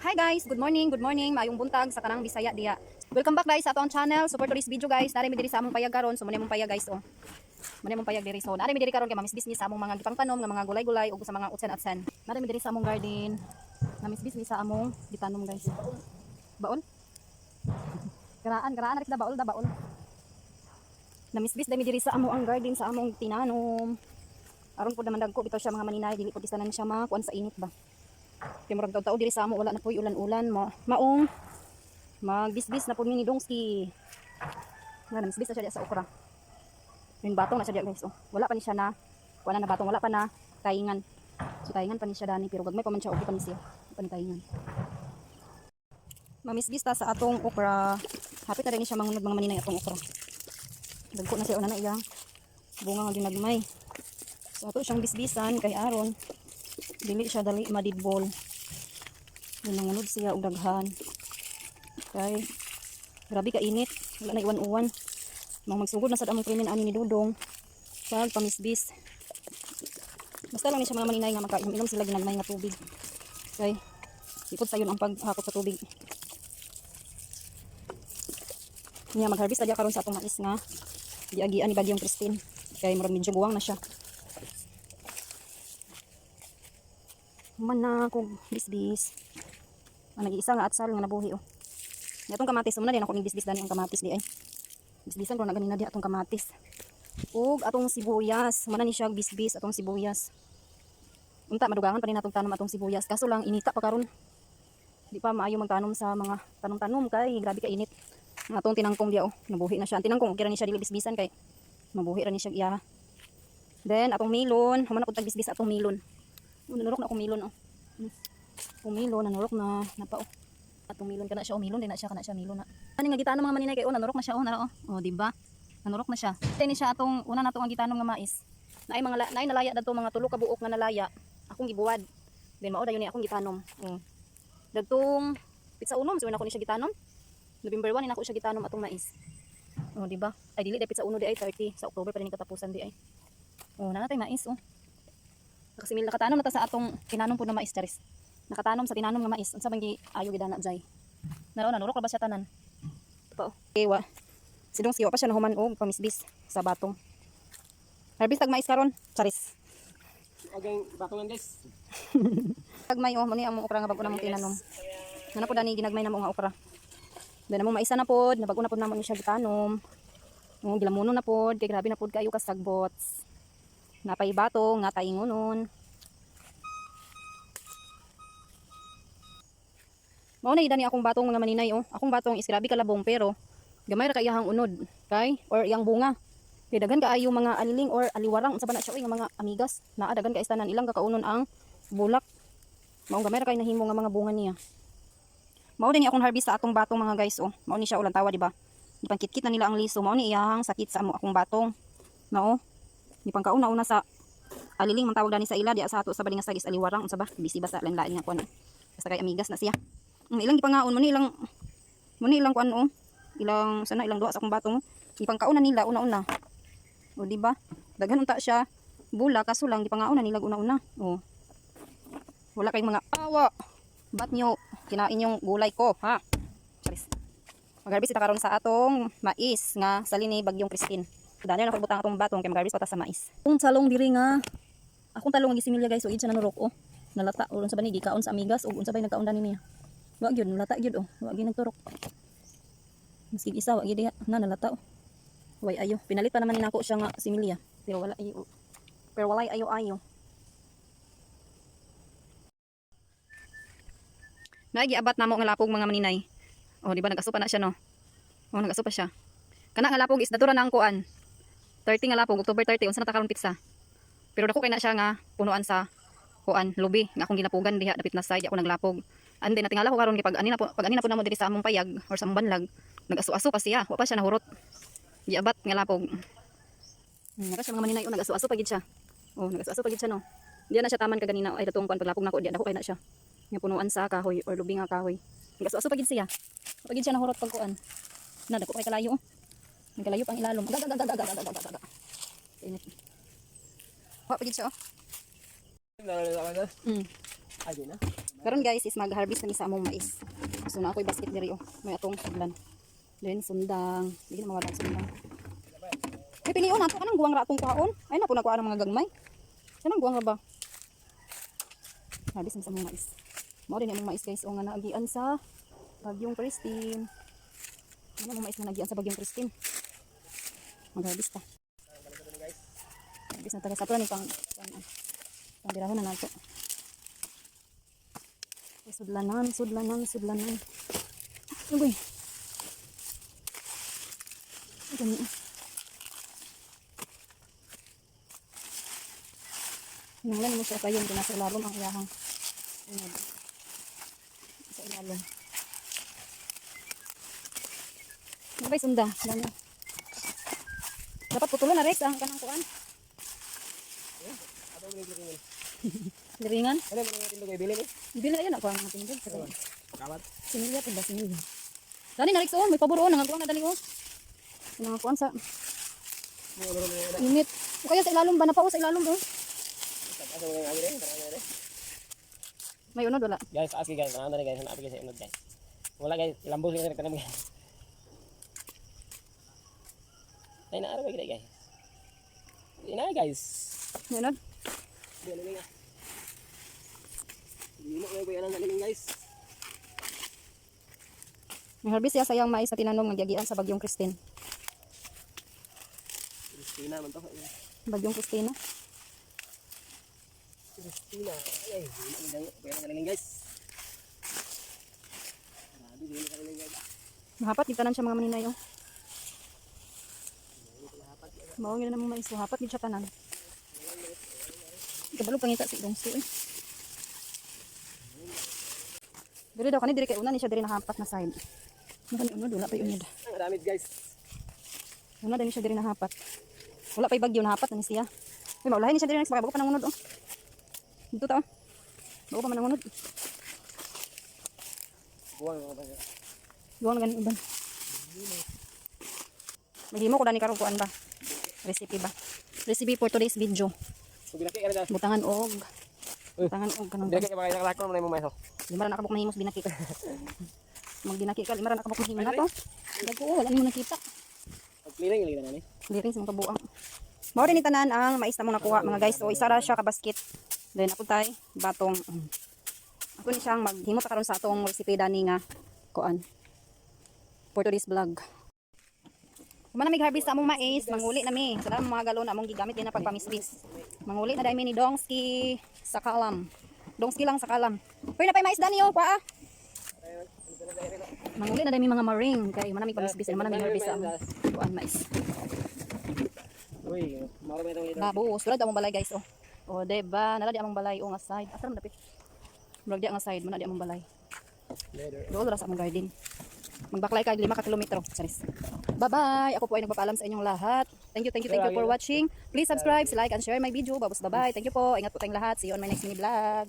Hi guys, good morning, good morning. Maayong buntag sa tanang Bisaya diya. Welcome back guys sa atong channel. Support to this video guys. Nari mi diri sa among payag karon. So muna among payag guys oh. Muna among payag diri. So nari mi diri karon kay mamisbis ni sa among mga gipangtanom nga mga gulay-gulay ug sa mga utsan-atsan. Nari mi diri sa among garden. Namisbis ni sa among gitanom guys. Baol? Karaan, karaan narik da baol da baol. Namisbis dami diri sa among ang garden sa among tinanom. Aron pud naman dagko bitaw siya mga maninay, dili pud tanan siya makuan sa init ba. Kay murag taw-taw diri sa amo wala na po'y ulan-ulan mo. Maong magbisbis na pud mi ni Dongski. Nga namisbis na siya diya sa okra. Yung batong na siya diya guys oh. Wala pa ni siya na wala na batong, wala pa na taingan. So taingan pa ni siya dani pero gagmay pa man siya, okay pa ni siya. Wala pa ni taingan. Mamisbis ta sa atong okra. Hapit na rin ni siya mangunod mga maninay atong okra. Dagko na siya una na iyang bunga nga ginagmay. So ato siyang bisbisan kay aron dili siya dali madidbol. Yun, nangunod siya og daghan. Kay grabe ka init, wala na iwan-uwan. Mang magsugod na sad among krimen ani ni Dudong pag pamisbis. Basta lang ni siya mga maninay nga makainom-inom sila ginagmay nga tubig. Kay ikot sayon ang paghakot sa tubig. Niya mag-harvest adya karon sa atong mais nga giagian ni Bagyong Christine. Kay murag medyo buwang na siya. Man na kog bisbis. Ang nag-iisa nga atsal nga nabuhi oh. Nya atong kamatis muna din ako ning bisbis dani ang kamatis di ay. Bisbisan ko na ganina di atong kamatis. Ug atong sibuyas, muna ni siya bisbis atong sibuyas. Unta madugangan pa ni natong tanom atong sibuyas kaso lang inita pa karon. Di pa maayo magtanom sa mga tanom-tanom kay grabe ka init. Ang atong tinangkong diya oh, nabuhi na siya. Ang tinangkong okay ra ni siya dili bisbisan kay mabuhi ra ni siya iya. Then atong melon, human ako tag bisbis atong melon. Oh, nanurok na akong melon oh. Akong melon nanurok na napa oh. Atong melon kana siya oh, melon din na siya kana siya melon na. Ani nga gitanom mga maninay kay oh nanurok na siya oh, nara oh. Oh, di ba? Nanurok na siya. Ni siya atong una nato ang gitanom nga mais. Naay mga naay nalaya dadto mga tulo ka buok nga nalaya. Akong gibuwad. Then mao dayon ni akong gitanom. Oh. Dadtong pitsa unom so nako ni siya gitanom. November 1 ni nako siya gitanom atong mais. Oh, di ba? Ay dili dapit sa uno di ay 30 sa October pa rin katapusan di ay. Oh, naa tay mais oh. Nakasimil nakatanom na ta sa atong tinanom po na mais charis. Nakatanom sa tinanom nga mais. Unsa bang gi ayo gidana jay? Naro nanurok ra ba siya tanan? Ito pa oh. Ewa. Sidong siwa pa siya nahuman og pamisbis sa batong. Harvest tag mais karon, charis. Okay, batungan guys. Tagmay oh, mo ni ang okra nga bag-o namong tinanom. Nga na po dani ginagmay namo nga okra. Then among maisa na pod, nabag-o na pod namo ni siya gitanom. Oh, gilamuno na pod, kay grabe na pod kayo kasagbot. Napay bato nga taingonon. Mao na dani akong batong mga maninay oh. Akong batong is grabe kalabong pero gamay ra kay iyahang unod kay or iyang bunga. Kay daghan kaayo mga aliling or aliwarang unsa ba na siya oy nga mga amigas. Naa daghan kay tanan ilang kakaunon ang bulak. Maong gamay ra kay nahimo nga mga bunga niya. Mao din akong harvest sa atong batong mga guys oh. Mao ni siya ulang tawa di ba? Gipangkitkit na nila ang liso. Mao ni iyang sakit sa amo akong batong. Mao. Gipangkauna una sa aliling man tawag dani sa ila diya sa ato sa Balingasag is aliwarang unsa ba? Busy ba sa lain-lain nga kuan. Basta kay amigas na siya. Ang ilang gipangaon mo ni ilang kuan oh. Ilang sana ilang duwa sa akong batong. Gipangkauna nila una-una. O di ba? Daghan unta siya bula kaso lang gipangaon na nila una-una. Oh. Wala kayong mga awa. Ba't nyo kinain yung gulay ko, ha? Charis. Mag-harvest ita karon sa atong mais nga sali ni Bagyong Christine. Dali na ako butang atong batong kay mag-harvest pa ta sa mais. Kung talong diri nga akong talong nga gisimilya guys, ug siya nanurok oh. Nalata ulon sa bani gikaon sa amigas ug unsa bay nagkaon dani niya. Wa gyud nalata gyud oh, wa gyud nagturok. Maski isa wa gyud diha na nalata oh. Way ayo, pinalit pa naman ni nako siya nga similya, pero wala ayo. Pero walay ayo ayo. Nagiabat namo nga lapog mga maninay. Oh, di ba nag-aso pa na siya no? Oh, nag-aso pa siya. Kana nga lapog is datura na ang kuan. 30 nga lapog, October 30 unsa na ta karon pitsa. Pero dako kay na siya nga punuan sa kuan, lubi nga akong ginapugan diha dapit na side ako naglapog. Ande natingala ko karon kay pag ani na po namo diri sa among payag or sa among banlag, nag-aso-aso pa siya, wa pa siya nahurot. Giabat nga lapog. Naka siya mga maninay, oh, nag-aso-aso pa gid siya. Oh, nag-aso-aso pa gid siya no. Diya na siya taman kaganina ay datong kuan paglapog nako diya dako kay na siya nga punuan sa kahoy or lubi nga kahoy. Nag-aso-aso pa gid siya. Wa pa gid siya nahurot pag kuan. Na dako kay kalayo. Oh. Nagkalayo pang ilalom. Ga ga ga ga ga ga ga ga ga. Init. Wa pa gid siya oh. Nalala ka na? Mm. Ay, di na. Karon, guys, is mag-harvest na mi sa among mais. So naa ako'y basket diri oh. May atong sudlan. Then sundang, hindi na mawala ang sundang. May pilion nato kanang guwang ra atong kuhaon. Ay na po nakuha ng mga gagmay. Kanang guwang ra ba? Harvest na sa among mais. Mao din among mais, guys, o nga naagian sa Bagyong Christine. Ano among mais nga naagian sa Bagyong Christine? Mag-harvest ta. Harvest na taga sa ato ni pang birahon na nato. Sudlanan, sudlanan, sudlanan. Uy. Ay, gani ah. Hinanglan mo siya kayo, kung nasa ilalom ang iyahang unod. Sa ilalom. Ano ba sunda? Gani. Dapat putulon na, Rex, ang kanang kuan. Ato mo liringan. Liringan. Ano mo nga tindog ay bilin eh? Ibili ayun ako ang mga tinidor. Kawat. Sinilya po ba? Sinilya. Dani na, Rex, oh. May pabor, oh. Nangakuha na dali, oh. Nangakuha sa Mo ano mo na. init. O kaya sa ilalom ba? Napao sa ilalom, oh. Asa mo nga agri? Tara na May unod, wala. Guys, ask guys, tanaw na guys, hanapin guys sa unod guys. Wala guys, lambos guys nagtanam guys. Ay na araw guys. Ina guys. May unod. Di ano nga. Hindi mo kayo ang galing guys. May harvest siya sa iyang mais na tinanom nga giagian sa Bagyong Christine. Christina man to. Bagyong Christina. Christina. Ay, hindi mo kayo ang galing guys. Grabe, di mo galing guys. Mahapat, gitanan siya mga maninay, oh. Mao na namang mais, oh. Hapat gid siya tanan. Kabalo pangita sa idong eh. Diri daw kani diri kay una ni siya diri nahapat na side. Ano kani unod, wala pa unod. Ang dami guys. Una din siya diri nahapat. Wala pa'y bagyo, nahapat na ni siya. Uy, maulahin ni siya diri next baka bago pa nangunod oh. Dito ta oh. Bago pa man nangunod. Buwang mga basta. Duwang na ganing uban. Maghimo ko dani karon kuan ba? Recipe ba? Recipe for today's video. Kung binaki ka na dyan. Butangan og Uy. butangan og kanang Binaki ka ba kayo nakalakon mo na yung mga 5 ra na kabuk mahimos binaki. Magbinaki ka, 5 ra na kabuk mahimo na to. Dagko oh, wala nimo nakita. Pag-clearing lagi na ni. Liring sa mga kabuang. Mao rin ni tanan ang mais na mong nakuha mga guys. So isa ra siya ka basket. Then ako tay batong. Ako ni siyang maghimo ta karon sa atong recipe dani nga kuan. For today's vlog. Kumana mig harvest sa among mais, manguli na mi. Sa dami mga galon among gigamit din na pagpamismis. Manguli na dai mi ni Dongski sa kalam. Dongski lang sa kalam. Pero na pay mais dani oh, kuha ah. Manguli na dai mi mga maring kay manami pamismis, manami harvest sa among kuan mais. Uy, maro ba itong ito? Babu, sulod among balay, guys oh. Oh, diba? Nala di among balay oh nga side. Asa man dapit? Murag di nga side, muna di among balay. Leather. Dool ra sa among garden. Magbaklay kag 5 ka kilometro. Charis. Bye-bye. Ako po ay nagpapaalam sa inyong lahat. Thank you, thank you, thank you for watching. Please subscribe, like, and share my video. Babus, bye-bye. Thank you po. Ingat po tayong lahat. See you on my next mini vlog.